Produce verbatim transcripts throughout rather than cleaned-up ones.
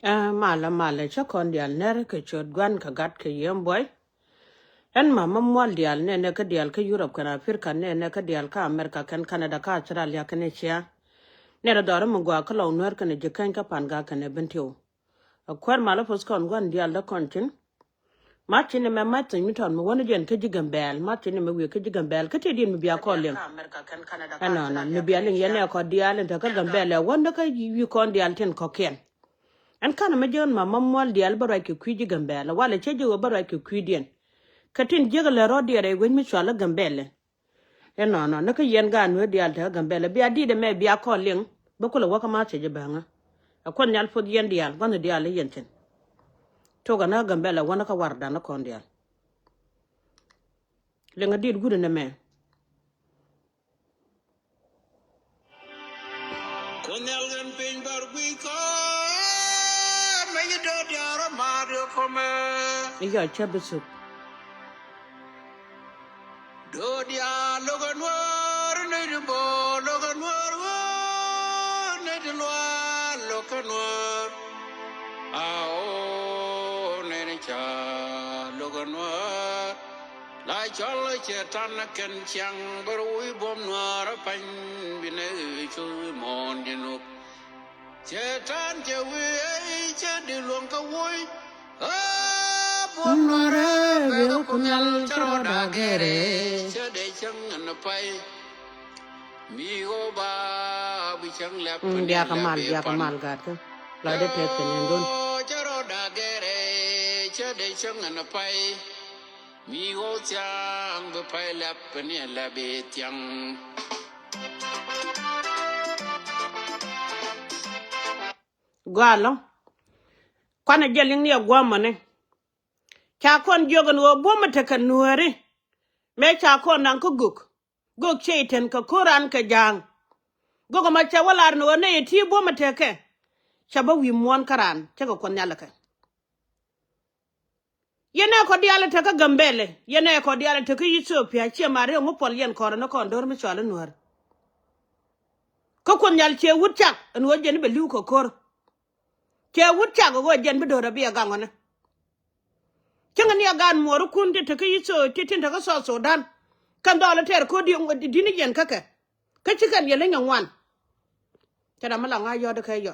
Ɛ malɛ malɛ, cä kɔn diaal nɛr kɛ ciöt Gua̱n kɛ Gat kɛ Yiëë Buɔy. Ɛn ma ma mual diaal nɛnɛ kä diaal kä Europe kɛn Africa, nɛnɛ kä diaal kä America kɛn Canada kä Australia kɛn Asia. Nɛrɛ dhɔr mi gɔaa kä Lɔw Nuäär kɛn Ji̱käny kä Pangak kɛn Bentiu. Ɛ kuäär malä puɔth kɔn Gua̱n diaal dee kɔn cin. Mac ci ni mɛ mac thiny mi tɔn mi wäni jɛn kä ji̱ Gambɛl, mac ci ni mɛ wi̱i̱ kä ji̱ Gambɛl kä ti diɛn mi bia kɔn liŋ. Ɛnɔnɔ mi bia liŋ yɛn ɛ kɔn diaal in te kä Gambɛl ɛ wäni kä wi̱i̱ kɔn diaal tin kɔ̱kiɛn. Ɛn kanɛ mi jiäk ɛn ma ma mual diaal bä ruac kɛ kui̱ ji̱ Gambɛl walɛ cä ji̱ ɣöö bä ruac kɛ kui̱diɛn. Kä tin jiäk lɛ rɔ̱ diɛɛr ɛ wec mi cual ɛ Gambɛl ɛ. Ɛnɔnɔ ni kä yɛn gaat Nuäär diaal te kä Gambɛl bia di̱t ɛmɛ bia kɔn liŋ. Bä kulɛ wä kä ma thiec ɛ bäŋä. Ɛ Kuoth Nhial puɔth yɛn diaal gua̱nh diaal i̱ yɛn thi̱n. Tok ɛn kä Gambɛl ɛ wäni kä wardan ni kɔn diaal. Liŋ ɛ di̱t guut ɛn ɛmɛ. Kuoth Nhial ɣän piny bär guic kɔn mɛ yi döör diaal rɔ ma̱a̱r yɔ kɔmɛ. Yɔ cä bi thuk. Döör diaal lo̱k ɛ Nuäär ni di bo̱o̱r lo̱k ɛ Nuäär ɣöö ni di luaar lo̱k ɛ Nuäär. Ao̱o̱ ni di ca lo̱k ɛ Nuäär. La cɔl Cɛtan kɛn ciaŋ bär wi̱i̱ buɔ̱m Nuäär pany bi nɛ cu wi̱i̱ mɔɔn di nup. Cɛtan cɛ wi̱i̱ ey cɛ di luɔ̱ŋ kä wuɔ̱c. Aa buɔ̱m Nuäär ɛ bek ku nhial cɛ rɔɔda gɛrɛ. Cɛ dee cäŋ ɛn pay. Mi ɣöö ba bi cäŋ lɛp. Diakä mal diakä mal gat kä. La dee tɛth kɛ niɛn dun. Cɛ rɔɔda gɛrɛ cɛ dee cäŋ ɛn pay. Mi ɣɔw thiaŋ bi pay lɛp ni lɛp i̱ thiaŋ. Gualɔ. Kuanɛ jɛ liŋ ni ɛ guɔmɔni. Ca kɔn jiök ɛn ɣöö buɔ̱mɛ tekɛ Nuääri. Mëë ca kɔn naŋ kä gök. Gök cɛ itɛn kɛ ko̱ran kɛ ja̱a̱ŋ. Gök ɛmɔ cɛ wä lar ni ɣöö nɛy ɛ ti buɔ̱mɛ tekɛ. Ca bä wi̱i̱ muɔ̱ɔ̱n kä raan cä kɛ Kuɔth Nhial kɛ. Yɛn ɛ kɔ diaal ɛ te kä Gambɛlɛ, yɛn ɛ kɔ diaal ɛ te kä Ithiopia, ciɛ mat riɛk ŋu puɔl yɛn kɔn rɛ ni kɔn do̱r mi cɔal i̱ Nuäär. Kä Kuoth Nhial ciɛ wut cak ɛn ɣöö jɛn i̱ bɛ li̱w kɛ ko̱r. Ciɛ wut cak ɛ ɣöö jɛn bi do̱r ɛ bi ɛ gaŋ ɣɔni. Cäŋɛ ni ɛ gaat muɔɔrikun ti te kä Ithio-, ti tin te kä South Sudan. Kɛn dhɔl ɛ tɛɛr ko̱r di, di ni yɛn kä kɛ. Kä ci kɛn yɛ leny ɛ ŋuan. Cɛ ram mi la ŋa̱c yɔt kɛ yɔ.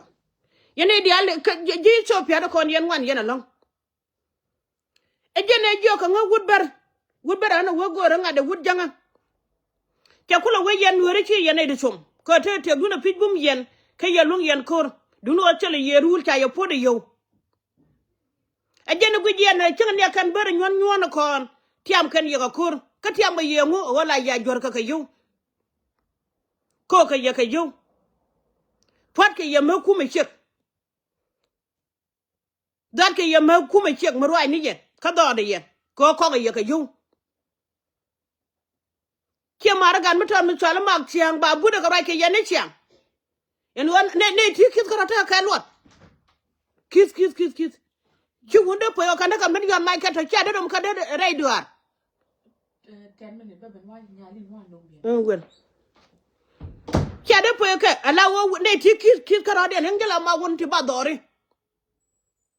Yɛn i̱ diaal ji̱, ji̱ Ithiopia di kɔn yɛn ŋuan yɛn ɛlɔ̱ŋ. Ɛ jɛn ɛ jiɔk kɛ ŋä wut bär. Wut bär ɛn ɛ wee go̱o̱rä ŋa̱t ɛ wut jäŋä. Cɛ kulɛ wee yɛn Nuääri ci yɛn nɛy di com. Kɛ te tëkdun ɛ pi̱c bum yɛn. Kä yɛ luäŋ yɛn ko̱r. Duundɛ ɣöö thilɛ yɛ ruul ca yɛ puɔ̱t ɛ yio̱w. Ɛ jɛn ɛ guic yɛn ɛ cäŋ ni ɛ kɛn bär ɛ nyuɔ̱n nyuɔ̱ɔ̱n ɛ kɔn. Tiam kɛn yɛ kɛ ko̱r. Kä tiam kɛ yɛ ŋu ɛ ɣöö la yɛ juɔ̱r kɛ kɛ yio̱w. Ko̱o̱k kɛ yɛ kɛ yio̱w. Pua̱t kɛ yɛ mɛ kumɛ ciek. Dhɔt kɛ yɛ mɛ kumɛ ciek mi ruac ni yɛn kä dhɔɔdɛ yɛn kɛ ɣöö kɔk ɛ yɛ kɛ yio̱w. Ciɛ ma̱r ɛ gat mi tɔt mi cual i̱ Mak Ciaŋ ba but ɛ kɛ ruac kɛ yɛn ni ciaŋ. Ɛn ɣöö nɛ, nɛ ti ki̱th kärɔ̱ tekɛ kɛ luɔt. Ki̱th, ki̱th, ki̱th, ki̱th. Ci wun dee puɔ̱c ɣöö kɛn dee kɛ min yɔn mac kɛ tɔ̱ cia dee rom kɛ dee rɛy duaar. Ɛn wel. Cia dee puɔ̱c kɛ ala ɣöö nɛ ti ki̱th, ki̱th kärɔ̱diɛn ɛn jɛ la ma wun ti ba dhɔri.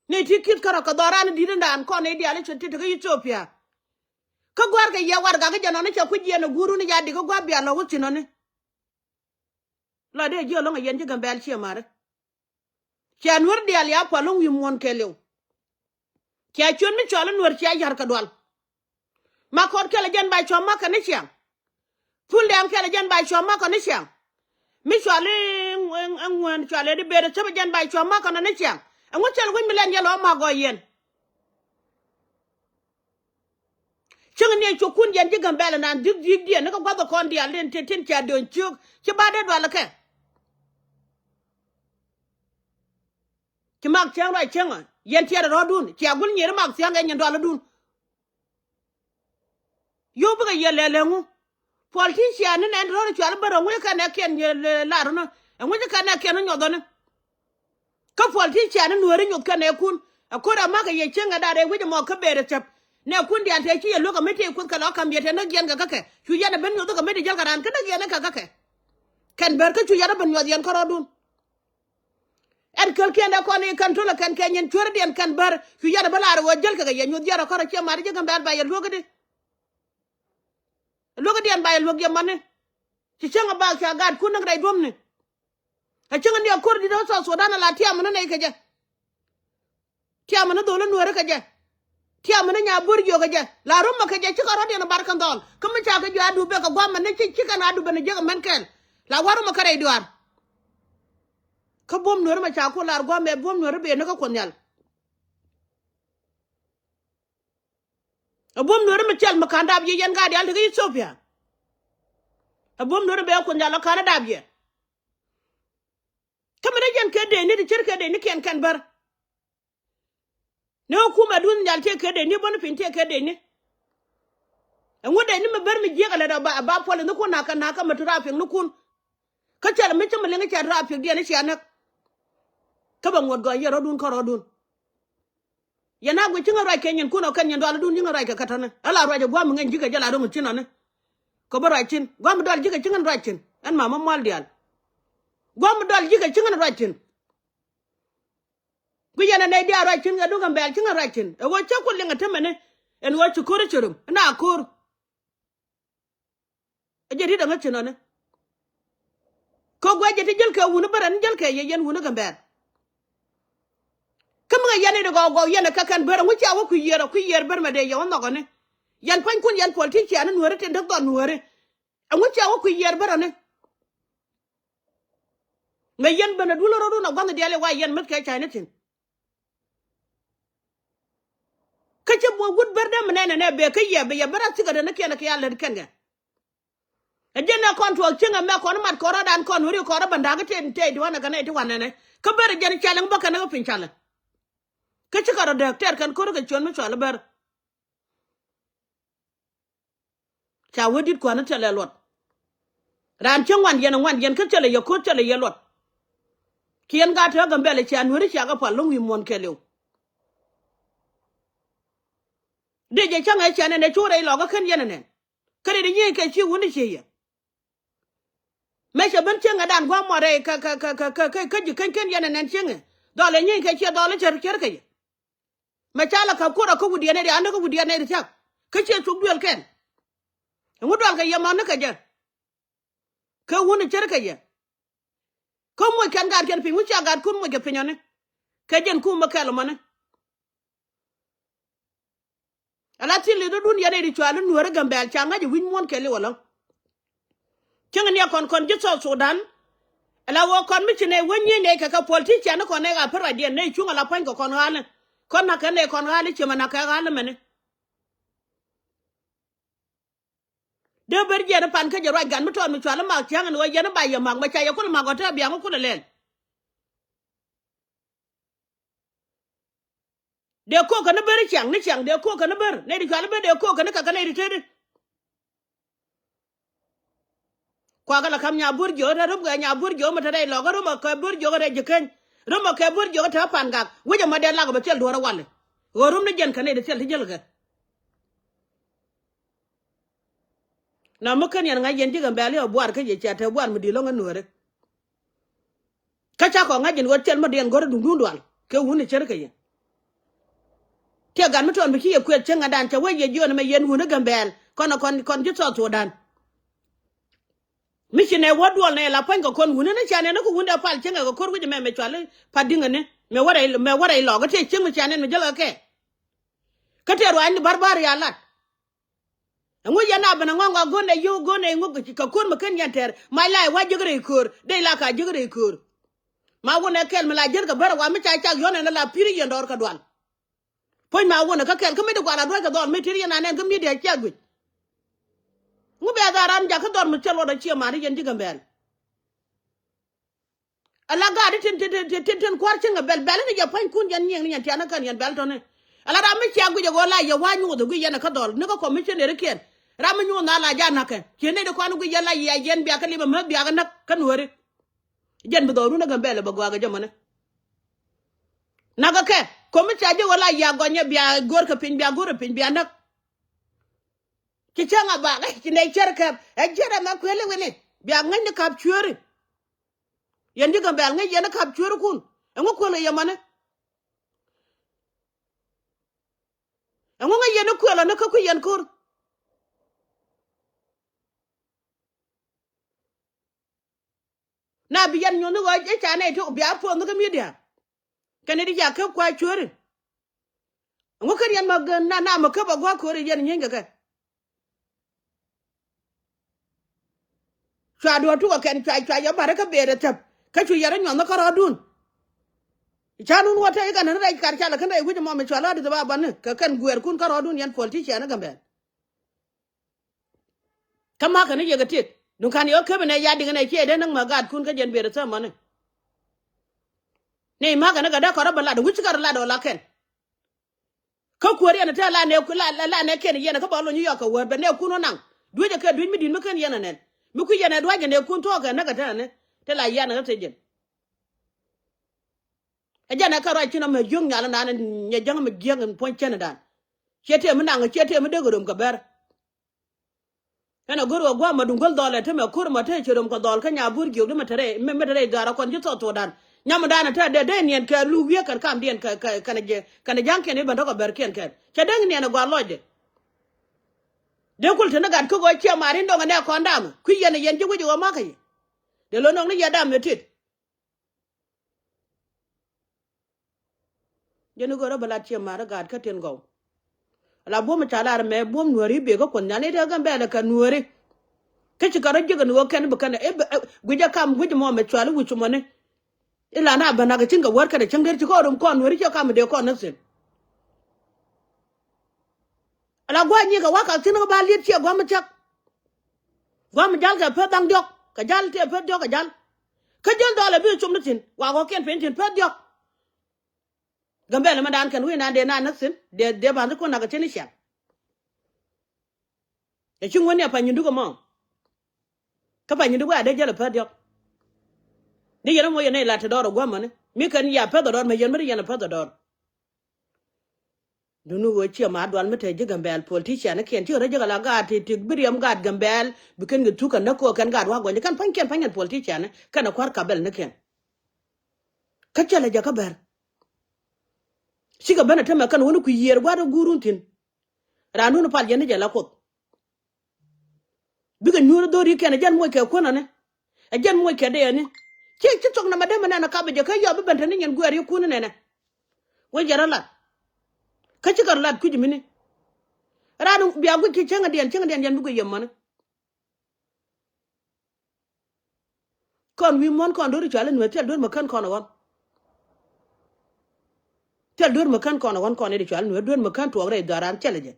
Ni ti ki̱th kärɔ̱ kɛ dhɔran di̱t in raan kɔn i̱ diaal i̱ cɛ ti tekä Ithiopia. Kä gua̱a̱r kɛ yɛ warɛgak i̱ jɛ nɔni cɛ kui̱c yɛn ɛ guurun i̱ ya dik i̱ gua̱a̱r bia lɔ̱k wä thi̱n nɔni. Lɔcdɛ ji̱ ɛlɔ̱ŋ ɛ yɛn ji̱ Gambɛl ciɛ ma̱ri. Cɛ Nuäär diaal ya pual ɛlɔ̱ŋ wi̱i̱ muɔ̱ɔ̱n kɛɛliw. Cia ciöt mi cɔal i̱ Nuäär cia ya̱r kɛ dual. Makɔt kɛl ɛ jɛn ba cɔm makɛ ni ciaŋ. Pul dɛŋ kɛl ɛ jɛn ba cɔm makɛ ni ciaŋ. Mi cɔal i̱ ŋuɛn cɔal i̱ di ber ɛ thäp ɛ jɛn ba cɔm makɛ ni ciaŋ. Ɛŋu cɛl wi̱c mi lɛn yɛ lɔ mak gɔɔy yɛn. Cäŋ ni ɛ cukun yɛn ji̱ Gambɛl ɛnan dhi̱k dhi̱k diɛn ni kɛ gua̱th ɛ kɔn diaal tin tin tin cia döny ciök ci ba dee dual ɛ kɛ. Ci Mak Ciaŋ ruac cäŋ ɔ yɛn tiɛɛr ɛ rɔ̱dun cia gul nyier i̱ Mak Ciaŋ ɛ nyin dual ɛ dun. Yio̱w bikɛ yɛ lɛl ɛŋu? Politician ni nɛn rɔ̱ cual bärä ŋuc kɛn ɛ kiɛn lar ni ɛŋuc kɛn ɛ kiɛn nyuɔth ni. Kä politician ni Nuääri nyuɔth kɛn ɛ kun ɛ ko̱r ɛ makɛ yɛ cieŋ ɛ da̱r ɛ wi̱c ɛmɔ kä ber ɛ thäp. Nɛ kun diaal tëë ci yɛ luäk ɛ mi tëë kuoth kɛ lɔ ka̱m yɛ tëë näk yɛn kɛ kä kɛ cu yɛn ɛ ben nyuɔth kɛ mi ti jäl kɛ raan kä näk yɛn ɛ kɛ kä kɛ. Kɛn ber kä cu yɛn ɛ ben nyuɔth yɛn kärɔ̱dun. Ɛn kälkiɛn dee kɔn i̱ kɛn tolä kɛn kɛ nyin cuärädiɛn kɛn bär cu yɛn ɛ bä laar ɣöö jäl kɛ kɛ yɛ nyuth yɛn rɔ kärɔ ciɛ mat ji̱ Gambɛl ba yɛ luäk i̱di. Luäk i̱diɛn ba yɛ luäk yɛ mani. Ci cäŋ ɛ bak ca gaatkun näk rɛy duɔ̱mni. Ɛ cäŋ ni ɛ ko̱r di̱t ɛ South Sudan ala tiamä ni nɛy kɛ jɛ. Tiamä ni dhol ni nuääri kɛ jɛ. Tiamä ni nya bo̱r jiök kɛ jɛ la rumä kɛ jɛ cikɛ rɔ̱diɛn ɛ bar kɛn dhɔl kä mi ca kɛ jɔ̱ a dup bɛ kɛ gua̱a̱mä ni ci ci kɛn a dup ben ɛ jiäk ɛmɛn kɛɛl. La wa̱r rumä kä rɛy duaar. Kä buɔ̱m nuääri mɛ ca ku lar gua̱a̱mɛ buɔ̱m nuääri ben ni kä Kuoth Nhial. Ɛ buɔ̱m nuääri mi cɛl mi ka̱n dap yɛ yɛn gaat diaal tekɛ Ethiopia. Ɛ buɔ̱m nuääri bɛ Kuoth Nhial ɔ ka̱n dap yɛ. Kä mi dee jɛn kɛ dee ni ti cär kɛ dee ni kiɛn kɛn bär. Ni ɣä kumɛ duun nhial tiee kɛ dee ni bä ni piny tiee kɛ dee ni. Ɛŋu dee ni mi bär mi jiäk ɛ lät ɛ ba, ɛ ba puɔl ɛ ni kun nakä nakä mi ti raap piɛŋ ni kun. Kä cɛl mi cä mi liŋ cɛ raap piɛŋ diɛn i̱ cia näk. Kä bɛ ŋuɔ̱t gɔɔy yɛ rɔ̱dun kä rɔ̱dun. Yɛn a guic ci ŋä ruac kɛ nyinkun ɔ kɛn nyin dualdun ci ŋä ruac kɛ kä tɔ̱ni. Ɛ la ruac ɛ gua̱a̱m ŋɛny ji̱kɛ jɛ la ro̱ŋ ci nɔni. Kɛ bä ruac cin gua̱a̱m dɔl ji̱kɛ ci ŋän ruac cin. Ɛn mamä mual diaal. Gua̱a̱m dɔl ji̱kɛ ci ŋän ruac cin. Guic yɛn ɛ nɛy diaal ruac cin kɛ duŋ Gambɛl ci ŋän ruac cin ɛ ɣöö cä ku liŋ ɛ temɛni. Ɛn ɣöö ci ko̱r i̱ ci rum ɛn a ko̱r. Ɛ jɛ ri̱t ɛŋä ci nɔni. Kä guɛc jɛ ti jäl kɛ wuni bärɛ ni jäl kɛ yɛ yɛn wuni Gambɛl. Kä mi kɛ yɛn i̱ di gɔw gɔw yɛn ɛ kɛ kɛn bär ɛŋu cia wä kui̱ yiër ɛ kui̱ yiër bär mɛ dee yɛ wä nhɔkɔni. Yɛn pua̱nykun yɛn politician ni nuääri tin däk dhɔn nuääri. Ɛŋu cia wä kui̱ yiër bärɔni. Mɛ yɛn ben ɛ dul rɔ̱dun ɛ gua̱nh diaal i̱ wa yɛn meth kɛ cayni thi̱n. Kä cä buɔ̱k wut bär dee mi nɛnɛ nɛ bee kä yɛ bɛ yɛ bär a thikɛ dee ni kiɛn kɛ ya lät kɛn kɛ. Ɛ jɛn ɛ kɔn tuɔɔk cieŋ ɛmɛ kɔn mat kɔn rɔ̱dan kɔn wuri kɔn rɔ bändäk tëë tëë ti wanɛ kɛ nɛy ti wanɛ nɛ kä bär ɛ jɛn cɛl ɛŋ bä kɛn ɛ ɣä piny calɛ. Kä cikɛ rɔ dääk tɛɛr kɛn ko̱r kɛ ciön mi cual ɛ bär. Ca wee di̱t kua̱n i̱ thilɛ luɔt. Raan cä ŋuan yɛn ɛ ŋuan yɛn kä thilɛ yɛ ko̱r thilɛ yɛ luɔt. Kiɛn gaat te ɣä Gambɛl cia nuääri cia kɛ pual lo̱ŋ wi̱i̱ muɔ̱ɔ̱n kɛɛliw. Dee jɛ cäŋ ɛ cɛn ɛn ɛ cu rɛy lɔkä ken yɛn ɛ nɛn. Kä rɛy di nyieny kɛ ci wuni ciey yɛ. Mëë cɛ ben cieŋɛ dan gua̱a̱mɔ rɛy kä kä kä kä kä kä ji̱ keny ken yɛn ɛ nɛn cieŋɛ. Dhɔl ɛ nyieny kɛ ciɛ dhɔl ɛ cär cär kɛ yɛ. Mɛ ca lɛ ka̱p kuɔrɔ kä wi̱diɛn ɛ ri andä kä wi̱diɛn ɛ ri thia̱k. Kä ciɛ thuk duël kɛn. Ɛŋu dual kɛ yɛ mɔni kɛ jɛ. Kɛ wuni cär kɛ yɛ. Kä moc kɛn gaatkiɛn piny ŋu cia gaatkun moc kɛ piny ɔni. Kɛ jɛn kum mi kɛl mɔni. Ala thil i̱ dɔ̱dun yɛn i̱ di cual i̱ nuääri Gambɛl ca ŋa̱c i̱ wi̱c muɔ̱ɔ̱n kɛɛliw ɛlɔ̱ŋ. Cieŋ ni ɛ kɔn kɔn ji̱ South Sudan. Ala ɣöö kɔn mi ci nɛ wä nyieny nɛ kɛ kɛ politician ni kɔn nɛ ka pär ruacdiɛn nɛ cuŋ ala pua̱ny kɛ kɔn ɣa̱li. Kɔn na̱k kɛ nɛ kɔn ɣa̱li ciɛ mɛ na̱k kɛ ɣa̱li mɛni. Dee ber jiɛn i̱ pan kä jɛ ruac gat mi tɔɔt mi cual i̱ mak cia̱ŋ ɛn ɣöö yɛn i̱ ba yɛ mak mɛ ca yɛ kul i̱ mak ɣɔ̱t te biaŋ i̱ kul ilɛl. Dee ko̱o̱k kɛn i̱ ber i̱ ciaŋ ni ciaŋ dee ko̱o̱k kɛn i̱ ber nɛy di cual i̱ ber dee ko̱o̱k kɛn i̱ kɛ kɛ nɛy di teti. Kuakä la ka̱m nya buɔ̱r jiök rɛl rum kɛ nya buɔ̱r jiök mi te rɛy lɔkä rum kɛ buɔ̱r jiök rɛy ji̱ keny. Rum kɛ buɔ̱r jiök te pan gak wec ɛmɔ dee lak bɛ thil duɔ̱ɔ̱r i̱ wali. Ɣöö rum ni jiɛn kɛ nɛy di thil ti jäl kɛ. Na mi ken yɛn ŋa̱c yɛn ji̱ Gambɛl i̱ ɛ buar kä yɛ cia te buar mi di̱i̱t lɔ̱ŋ ɛ nuääri. Kä ca kɔn ŋa̱c yɛn ɣöö thil mi diɛn go̱r i̱ duŋdun dual kɛ wuni cär kɛ yɛ. Tiɛ gat mi tɔn bi ci yɛ kuëth cieŋ ɛ dan cɛ wee yɛ jiɔn ɛmɛ yɛn wuni Gambɛl kɔn ɛ kɔn kɔn ji̱ South Sudan. Mi ci nɛ wä duɔl nɛ la pua̱ny kɛ kɔn wuni ni ca nɛn ni kɛ wuni dee pal cieŋ ɛ kɛ ko̱r wi̱c ɛmɛ mɛ cual i̱ pat di̱ŋɛ ni mɛ wä rɛy mɛ wä rɛy lɔk i̱ tiɛ cieŋ mi ca nɛn mi jäl kɛ kɛ. Kä tëë ruaacni bärbar ya lat. Ɛŋu yɛn a ben a ŋɔ̱ŋ a go̱n ɛ yio̱w go̱n ɛ ŋuk kɛ ko̱r mi ken yɛn tɛr mac la ɛ wa jiäk rɛy köör dee la ka jiäk rɛy köör. Ma wun ɛ kɛl mi la jiäk kɛ bär ɛ wa mi ca cak yɔ̱n ɛn la pi̱r yɛn dɔɔr kɛ dual. Puɔ̱ny ma wun ɛ kä kɛl kä mi di gual a duac kɛ dhɔl mi tir yɛn a nɛn kä mi diac cia guic. Ŋu bɛ a dhal ran jak kä dhɔl mi cɛ luɔt a cie man ri yɛn ji̱ Gambɛl. Ala gaat tin tin tin tin tin kua̱r cieŋ ɛ bɛl bɛl ni jɛ pua̱nykun yɛn nyiɛŋ ni yɛn tian ni kän yɛn bɛl tɔ̱ni. Ala ram mi cia guic ɛ ɣöö la yɛ wa̱a̱ nyuuth ɛ guic yɛn ɛ kä dhɔl ni kä commissioner kiɛn. Ram mi nyuuth na la ja̱ na̱kɛ cie nɛy ti kɔn guic yɛn la yɛ yɛn biakä lip ɛ mäth biakä näk kä nuääri. Jɛn bi dhɔl run ɛ Gambɛl ɛ bɛ gɔaa kɛ jɛ mɔni. Nakä kɛ komi ca jɛ ɣöö la yɛ gɔnyɛ bia go̱o̱r kɛ piny bia go̱o̱r kɛ piny bia näk. Ci cäŋ a bak ɛ ci nɛy cär kɛp ɛ jiɛt ɛmɛ kuël i̱ wi̱ni bia ŋäcni ka̱p cueeri. Yɛn ji̱ Gambɛl ŋäc yɛn i̱ ka̱p cueerikun. Ɛŋu kuël kɛ yɛ mɔni? Ɛŋu ŋäc yɛn ni kuël ɔ ni kä kui̱ yɛn ko̱r? Na bi yɛn nyuɔ̱th ni ɣɔc i̱ ca nɛy ti bia puɔth ni kä midia. Kɛn i̱ di ca käp kua cueeri. Ɛŋu kä riɛn ma na na ma käp a gua̱a̱k ko̱ri yɛn nyieeny kɛ kɛ. Cua duɔ̱ɔ̱r tukɛ kɛn cua cua yɛ bari kä ber ɛ thäp kä cu yɛn rɔ nyuɔ̱th ni kä rɔɔdun. Ca nun wä te i̱ kɛn ni rɛc kar ca lɛ kɛn rɛc wi̱c ɛmɔ mi cua lɔ di thɛp a bani kɛ kɛn guɛɛrkun kä rɔɔdun yɛn politician ni Gambɛl. Kä ma̱kä ni yɛ kɛ tit duŋ ka̱n yɛ ɣä kep inɛ ya diŋ inɛ ciɛ dee näk mɛ gaatkun kä jɛn ber ɛ thäp mɔni. Ni ma̱kä ni kɛ dee kɔn rɔ bä lat wi̱c ci kɛ rɔ lat ɔ la kɛn. Kä kuäär yɛn te la nɛ la la nɛ kɛn yɛn kä bä lony yɔk kɛ wäär bɛ nɛ kun wä naŋ. Duecɛ kɛ duec mi di̱t mi ken yɛn ɛ nɛn mi kui̱ yɛn ɛ dua̱ckɛ nɛ kun tuɔɔkɛ näk ɛ te nɛ te la yɛn ɛ te jɛn. Ɛ jɛn ɛ kɛ ruac cin ɔmɛ jiök nyal ɛ naan nyɛ jäŋ mi jiäk in puɔ̱ny cɛn ɛ dan. Ciɛ tëë mi naŋ ciɛ tëë mi dee kɛ röm kɛ bɛr. Ɛn a go̱r ɣä gua̱a̱m a duŋ go̱l dhɔl ɛ te mɛ ko̱r mɛ te cɛ röm kɛ dhɔl kä nya bo̱r jiök di mɛ te rɛy mɛ te rɛy dhɔaar a kɔn ji̱ thɔth thokdan. Nyam dan ɛ te dee dee niɛn kɛ luk wiee kɛn kam diɛn kɛ kɛ kɛn jɛ kɛn ja̱ŋkiɛn i̱ ben tɔk a bɛr kiɛn kɛn cɛ dee niɛn ɛ gua̱a̱r lɔcdɛ. Dee kul te ni gat kä ɣöö ciɛ mar in dɔŋ ɛ nɛ kɔn dam kui̱ yɛn ɛ yɛn ji̱ wec ɛ ɣöö ma̱kä yɛ. Dee lo̱n nɔŋ ni yɛ dam ɛ tit. Jɛn i̱ go̱rä bä lat ciɛ ma̱rä gaat kä tin gɔw. Ala buɔ̱m ca lar mɛ buɔ̱m nuääri biɛ kä kuɔth nyan i̱ tɛ Gambɛl kɛ nuääri. Kä ci kɛ rɔ ji̱ kɛ nuääri kɛn bi kɛn guic ɛ kam guic mɔ mɛ cuali wi̱c mɔni. I̱ la na bä nak cin kɛ wäär kɛn cäŋ der ci kɔn rum kɔn nuääri ciɛ kam dee kɔn näk thi̱n. Ala gua̱a̱c nyikɛ wa̱a̱ kak thi̱n kä ba liet ciɛ gua̱a̱m mi cäk. Gua̱a̱m mi jal kɛ peth da̱ŋ diɔ̱k kɛ jal tëë peth diɔ̱k kɛ jal. Kä jäl dhɔl ɛ bi com ni thi̱n wa̱a̱ kɔkiɛn piny thi̱n peth diɔ̱k. Gambɛl mi dan kɛn wi̱i̱ nan dee nan näk thi̱n dee dee ba̱nhi kun nak ɛ thi̱n i̱ ciaŋ. Ɛ ci ŋuäni ɛ pany nyinduk ɛmɔ. Kä pany nyinduk wi̱i̱ a dee jäl ɛ peth diɔ̱k. Ni yɛn ɛmɔ yɛn nɛy lat te dɔɔr ɛ gua̱a̱mani mi kɛn ya peth ɛ dɔɔr mɛ yɛn mi ri yɛn ɛ peth ɛ dɔɔr. Duni ɣöö ciɛ ma dual mi te ji̱ Gambɛl politician ni kiɛn cikɛ rɔ ji̱ kɛ la gaat ti ti bi riɛm gaat Gambɛl bi kɛn kɛ thuk kɛ näk kɛ kɛn gaat wa̱a̱ guɔ̱ny kɛn pa̱nykiɛn pa̱nykiɛn politician ni kɛn ɛ kua̱r kabɛl ni kiɛn. Kä cɛ lɛ jɛ kä bɛr cikɛ ben ɛ tämɛ kɛn wä ni kui̱ yiëër gua̱a̱r ɛ guur wun thi̱n. Raan wun pal jɛ ni jɛ la kuoth. Bikɛ nyuur dho̱ri kɛn ɛ jɛn moc kɛ kuänäni. Ɛ jɛn moc kɛ dee ɛni. Ci ci thok nɛmɛ dee mi nɛn ɛ kap ɛ jɛ kä yɔp bi ben te ni nyɛn guɛɛr yi kun nɛnɛ. Wec jɛ rɔ lat. Kä cikɛ rɔ lat kui̱c mini. Raan bia guic ki cäŋ ɛ diɛn cäŋ ɛ diɛn yɛn bi guic yɛ mäni. Kɔn wi̱i̱ muɔ̱n kɔn do̱r i̱ cuali nueeth thil duer mi kän kɔn ɛ ɣɔn. Thil duer mi kän kɔn ɛ ɣɔn kɔn i̱ di cuali nueeth duer mi kän tuɔɔk rɛy dhɔran thil ɛ jɛ.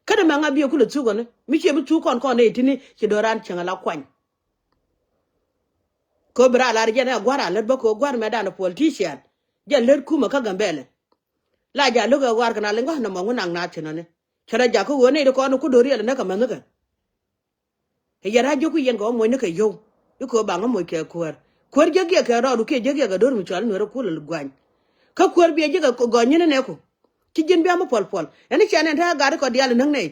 Kä di mɛ ŋa biɛ kulɛ thuk ɣɔni mi ciɛ bi thuk kɔn kɔn i̱ tini ci do̱ran cieŋ ala kuany. Kɛ ɣöö bi raa lar jɛn ɛ gua̱r a lät bä kɛ ɣöö gua̱r mɛ dan ɛ politician. Jɛ lät kumɛ kä Gambɛlɛ. La ja lo̱k ɛ gua̱r kɛ na liŋ gɔ̱ nɔmɔ ŋun naŋ na thi̱n ɣɔni. Cɛ rɔ jakä ɣöö nɛy ti kɔn ku do̱r riɛl näk kɛ mäthnikɛ. Ɛ yɛn rac jiök ku yɛn kɛ wä moc ni kɛ yio̱w i̱ köö baŋä moc kɛ kuäär. Kuäär jiäk giɛk kɛ rɔɔdu kiɛ jiäk giɛk kɛ do̱r mi cual nueerä kulɛ gua̱ny. Kä kuäär biɛ jiäk kɛ gɔny nyin inɛku. Ci ji̱n bia mi puɔl puɔl ɛn i̱ cɛn ɛn te gat i̱ kɔ diaal inäk nɛy.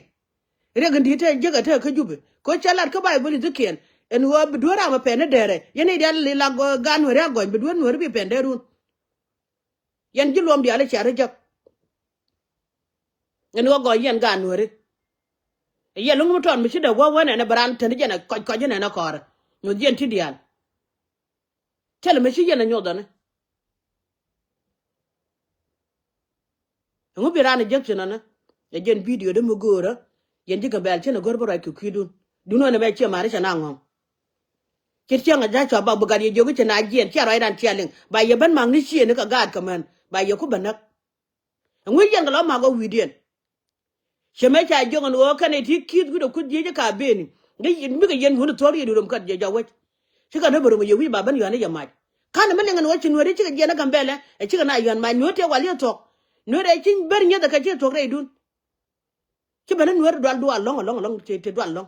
Riɛk in di̱i̱t te jiäk ɛ te kä Jubɛ kɛ ɣöö cɛ lat kä Bayböl i̱ thikiɛn. Ɛn ɣöö bi dueer ram ɛ pɛn i̱ dɛɛrɛ yɛn i̱ diaal i̱ la gaat nueeri a gɔny bi dueer nueeri bi pɛn dɛɛrun. Yɛn ji̱ luɔm diaal i̱ cia rɔ jäk. Ɛn ɣä gɔɔy yɛn gaat nuääri. Ɛ yɛn luŋ mi tɔɔt mi ci dee wä wä nɛnɛ bɛ raan teni jɛn ɛ kɔc kɔc inɛnɛ kɔɔrɛ. Nyuɔth yɛn ti diaal. Thilɛ mi ci yɛn ɛ nyuɔth ɔni. Ɛŋu bi raan ɛ jäk thi̱n ɔni. Ɛ jɛn bidio dee mi göörä. Yɛn ji̱ Gambɛl cin ɛ gör bi ruac kɛ kui̱dun. Dun ɣän ɛ bɛ ciɛ ma̱ri cɛ na ŋɔ̱ŋ. Ci tiɛŋ a ja̱ cua bak bi gat yɛ jiök i̱ ci na jiɛn ciɛ ruacdan ciɛ liŋ ba yɛ ben ma̱k ni ciëëni kɛ gaat kɛ män ba yɛ ku bä näk. Ɛŋu yɛn kɛ lɔ ma̱k ɔ wi̱i̱diɛn. Cɛ mëë ca jiök ɛn ɣöö kɛn ɛ ti ki̱i̱th wi̱cdɛ kuth jiec i̱ ka beni. Ŋi̱ bikɛ yɛn wuni thuɔ̱k riɛt i̱ röm kä jiɛ jɔak wec. Cikɛ ni bi röm ɛ yɛ wi̱i̱ ba ben yɔ̱a̱n i̱ yɛ mac. Ka̱n ɛmɛ liŋ ɛn ɣöö ci nueeri cikɛ jiɛn ɛ Gambɛlɛ ɛ cikɛ na yɔ̱a̱n mac nueeri tëë wal i̱ thuɔ̱k. Nueeri ɛ ci ber nyieth ɛ kɛ ci thuɔ̱k rɛydun. Ci ben ni nueeri dual dual lɔ̱ŋ ɛlɔ̱ŋ ɛlɔ̱ŋ ti dual lɔ̱ŋ.